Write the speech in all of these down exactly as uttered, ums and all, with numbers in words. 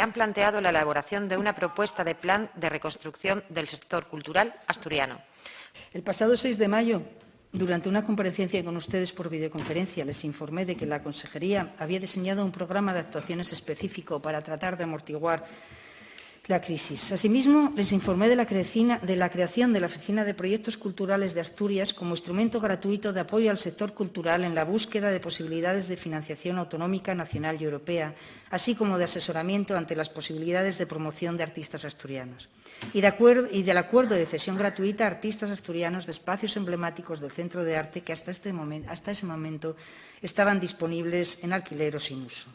han planteado la elaboración de una propuesta de plan de reconstrucción del sector cultural asturiano. El pasado seis de mayo, durante una comparecencia con ustedes por videoconferencia, les informé de que la Consejería había diseñado un programa de actuaciones específico para tratar de amortiguar la crisis. Asimismo, les informé de la crecina-, de la creación de la Oficina de Proyectos Culturales de Asturias como instrumento gratuito de apoyo al sector cultural en la búsqueda de posibilidades de financiación autonómica, nacional y europea, así como de asesoramiento ante las posibilidades de promoción de artistas asturianos. Y de acuer-, y del acuerdo de cesión gratuita a artistas asturianos de espacios emblemáticos del Centro de Arte que hasta este momen-, hasta ese momento estaban disponibles en alquiler o sin uso.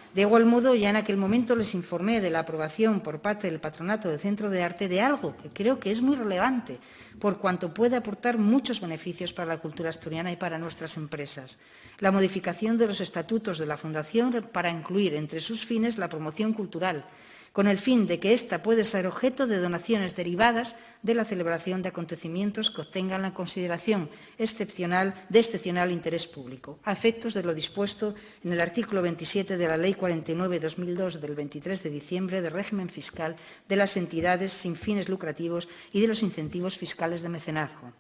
De igual modo, ya en aquel momento les informé de la aprobación por parte del Patronato del Centro de Arte de algo que creo que es muy relevante, por cuanto puede aportar muchos beneficios para la cultura asturiana y para nuestras empresas: la modificación de los estatutos de la Fundación para incluir entre sus fines la promoción cultural, con el fin de que ésta pueda ser objeto de donaciones derivadas de la celebración de acontecimientos que obtengan la consideración excepcional, de excepcional interés público, a efectos de lo dispuesto en el artículo veintisiete de la Ley cuarenta y nueve dos mil dos del veintitrés de diciembre de régimen fiscal de las entidades sin fines lucrativos y de los incentivos fiscales de mecenazgo.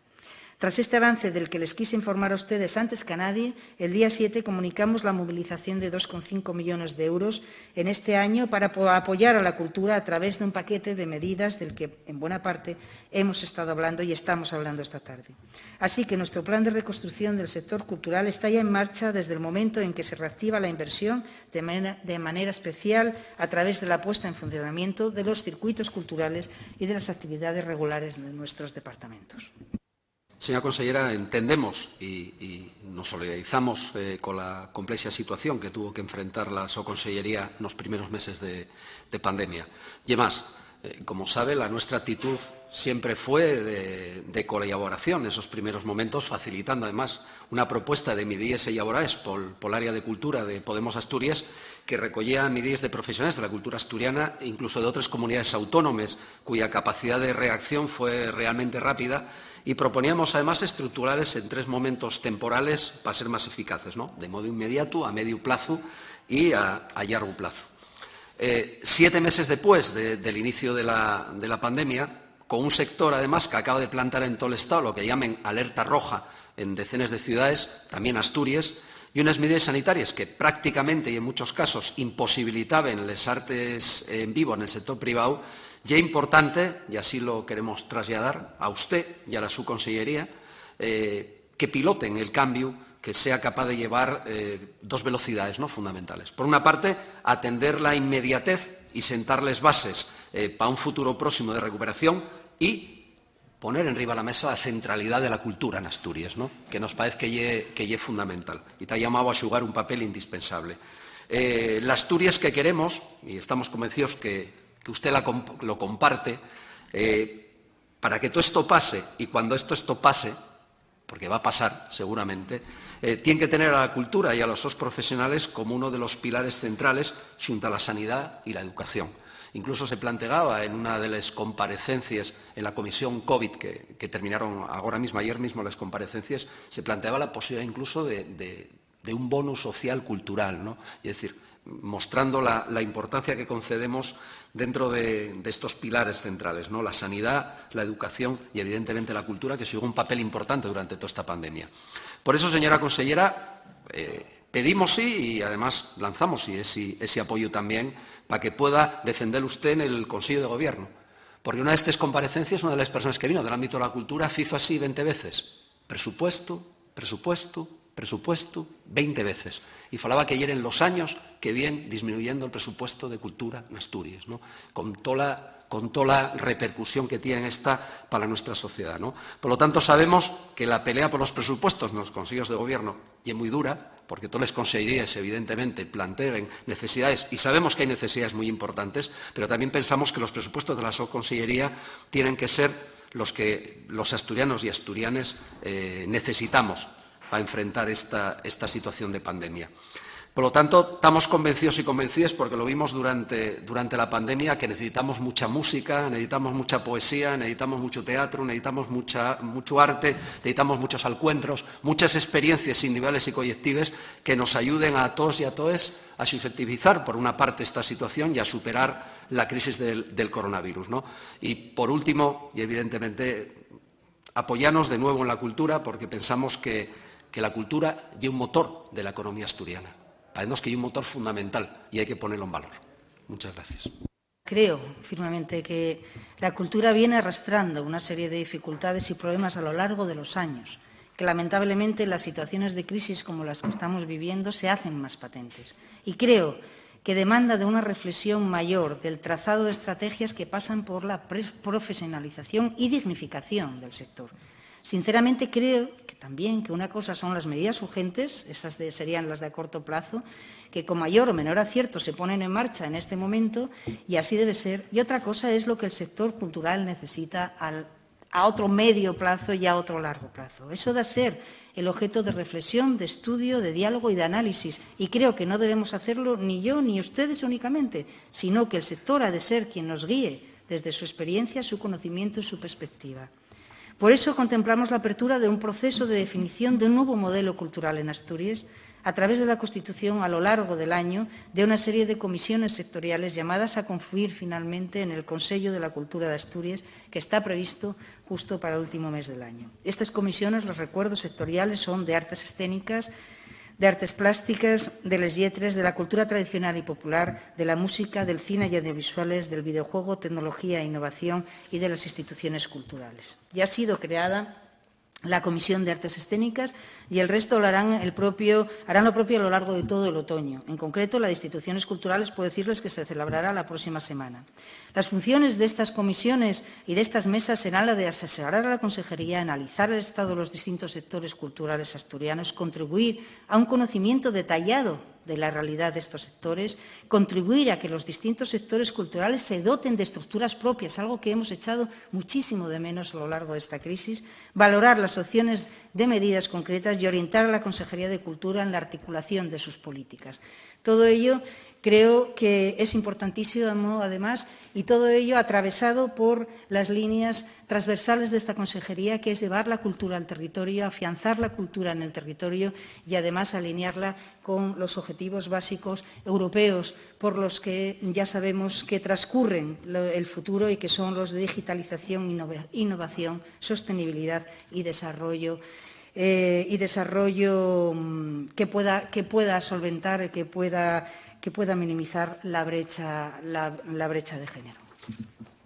Tras este avance del que les quise informar a ustedes antes que a nadie, el día siete comunicamos la movilización de dos coma cinco millones de euros en este año para apo-, apoyar a la cultura a través de un paquete de medidas del que, en buena parte, hemos estado hablando y estamos hablando esta tarde. Así que nuestro plan de reconstrucción del sector cultural está ya en marcha desde el momento en que se reactiva la inversión de mena-, de manera especial a través de la puesta en funcionamiento de los circuitos culturales y de las actividades regulares de nuestros departamentos. Señora consellera, entendemos y, y nos solidarizamos, eh, con la complexa situación que tuvo que enfrentar la so consellería nos primeros meses de, de pandemia. Y más, eh, como sabe, la nuestra actitud siempre fue de, de colaboración en esos primeros momentos, facilitando además una propuesta de midíes elaboraes pol, pol área de cultura de Podemos Asturias, que recollía midíes de profesionales de la cultura asturiana e incluso de otras comunidades autónomas, cuya capacidad de reacción fue realmente rápida, y proponíamos además estructurales en tres momentos temporales pa ser más eficaces, ¿no? De modo inmediato, a mediu plazu y a, a llargu plazu. Eh, siete meses depués de, del inicio de la, de la pandemia, con un sector, además, que acaba de plantar en todo el Estado lo que llamen alerta roja en decenes de ciudades, también Asturias, y unes medides sanitarias que prácticamente y en muchos casos imposibilitaben les artes en vivo en el sector privado, ye importante, y así lo queremos trasladar a usted y a la su consellería, eh, que piloten el cambio, que sea capaz de llevar, eh, dos velocidades, ¿no?, fundamentales. Por una parte, atender la inmediatez y sentar les bases, eh, pa un futuro próximo de recuperación y poner enriba la mesa la centralidá de la cultura en Asturias, ¿no?, que nos parez que ye, que ye fundamental y ta llamao a xugar un papel indispensable. Eh, l'Asturias que queremos, y estamos convencíos que, que usted la comp-, lo comparte, eh, para que todo esto pase, y cuando esto, esto pase, porque va a pasar seguramente, eh, tien que tener a la cultura y a los sos profesionales como uno de los pilares centrales xunto a la sanidá y la educación. Incluso se plantegaba en una de les comparecencias en la comisión covid que, que terminaron agora mismo, ayer mismo, les comparecencias, se planteaba la posibilidad incluso de, de, de un bono social cultural, ¿no? Es decir, mostrando la, la importancia que concedemos dentro de, de estos pilares centrales, ¿no? La sanidá, la educación y, evidentemente, la cultura, que xugó un papel importante durante toda esta pandemia. Por eso, señora consellera, eh, pedimos sí y, además, lanzamos sí ese, ese apoyo también pa que pueda defender usted en el Consejo de Gobierno. Porque una de estas comparecencias, una de las personas que vino del ámbito de la cultura, hizo así veinte veces: presupuesto, presupuesto, presupuesto, veinte veces. Y falaba que yeren los años que vien disminuyendo el presupuesto de cultura en Asturias, ¿no? Con tola, con tola repercusión que tienen esta pa la nuestra sociedad, ¿no? Por lo tanto, sabemos que la pelea por los presupuestos nos consejos de gobierno ye muy dura, porque todas les consellerías, evidentemente, planteen necesidades, y sabemos que hay necesidades muy importantes, pero también pensamos que los presupuestos de la so consellería tienen que ser los que los asturianos y asturianes, eh, necesitamos pa enfrentar esta, esta situación de pandemia. Por lo tanto, estamos convencidos y convencidas, porque lo vimos durante, durante la pandemia, que necesitamos mucha música, necesitamos mucha poesía, necesitamos mucho teatro, necesitamos mucha, mucho arte, necesitamos muchos alcuentros, muchas experiencias individuales y colectivas que nos ayuden a todos y a todas a susceptibilizar, por una parte, esta situación y a superar la crisis del, del coronavirus, ¿no? Y, por último, y evidentemente, apoyarnos de nuevo en la cultura, porque pensamos que, que la cultura es un motor de la economía asturiana. Parece que es un motor fundamental y hay que ponerlo en valor. Muchas gracias. Creo firmemente que la cultura viene arrastrando una serie de dificultades y problemas a lo largo de los años, que lamentablemente las situaciones de crisis como las que estamos viviendo se hacen más patentes. Y creo que demanda de una reflexión mayor, del trazado de estrategias que pasan por la pre-, profesionalización y dignificación del sector. Sinceramente creo que también que una cosa son las medidas urgentes, esas de, serían las de a corto plazo, que con mayor o menor acierto se ponen en marcha en este momento, y así debe ser, y otra cosa es lo que el sector cultural necesita al, a otro medio plazo y a otro largo plazo. Eso debe ser el objeto de reflexión, de estudio, de diálogo y de análisis, y creo que no debemos hacerlo ni yo ni ustedes únicamente, sino que el sector ha de ser quien nos guíe desde su experiencia, su conocimiento y su perspectiva. Por eso contemplamos la apertura de un proceso de definición de un nuevo modelo cultural en Asturias, a través de la constitución a lo largo del año de una serie de comisiones sectoriales llamadas a confluir finalmente en el Consejo de la Cultura de Asturias, que está previsto justo para el último mes del año. Estas comisiones, les recuerdo, sectoriales son de artes escénicas, de artes plásticas, de les lletres, de la cultura tradicional y popular, de la música, del cine y audiovisuales, del videojuego, tecnología e innovación y de las instituciones culturales. Ya ha sido creada la Comisión de Artes Escénicas y el resto lo harán el propio, harán lo propio a lo largo de todo el otoño. En concreto, la de instituciones culturales puedo decirles que se celebrará la próxima semana. Las funciones de estas comisiones y de estas mesas serán la de asesorar a la Consejería, analizar el estado de los distintos sectores culturales asturianos, contribuir a un conocimiento detallado de la realidad de estos sectores, contribuir a que los distintos sectores culturales se doten de estructuras propias, algo que hemos echado muchísimo de menos a lo largo de esta crisis, valorar las opciones de medidas concretas y orientar a la Consejería de Cultura en la articulación de sus políticas. Todo ello creo que es importantísimo, además, y todo ello atravesado por las líneas transversales de esta consejería, que es llevar la cultura al territorio, afianzar la cultura en el territorio y, además, alinearla con los objetivos básicos europeos por los que ya sabemos que transcurren lo, el futuro y que son los de digitalización, innova-, innovación, sostenibilidad y desarrollo, eh, y desarrollo, mm, que pueda, que pueda solventar, que pueda, que pueda minimizar la brecha, la, la brecha de género.